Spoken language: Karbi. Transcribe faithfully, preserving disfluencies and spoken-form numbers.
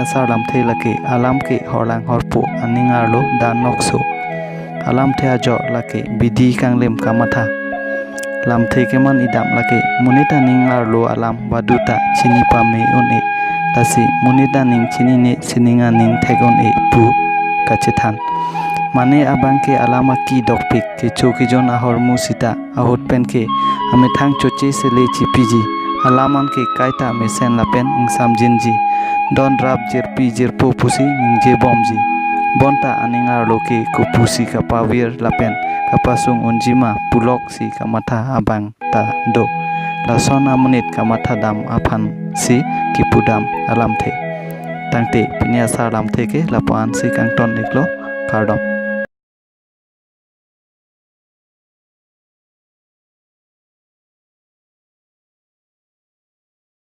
asar lamthe lake alam ke horlang horpo aning arlo dan nokso. Alamthe ajor lake bidi kanglim kamatha. Lamthe keman idam lake monit aning arlo alam baduta chini pame un-e. Lasi monit aning chinine sining aning thek un-e pu kachethan. Mane abang ke alam aki dokpik kecho kejon ahormu sita ahut pen ke amethang choche sele chipiji. Alam an ke kaita mesen lapen ingsamjinji. Don rap jirpi jirpo pusi ningje bomji. Bonta aning arlo ke kopusi kapavir lapen kapasung unjima puloksi kamatha abang ta do. Lason amonit kamathadam aphansi kipudam alamthe. Tangte pini asar lamthe ke lapu-ansi kangton iklo, kardom.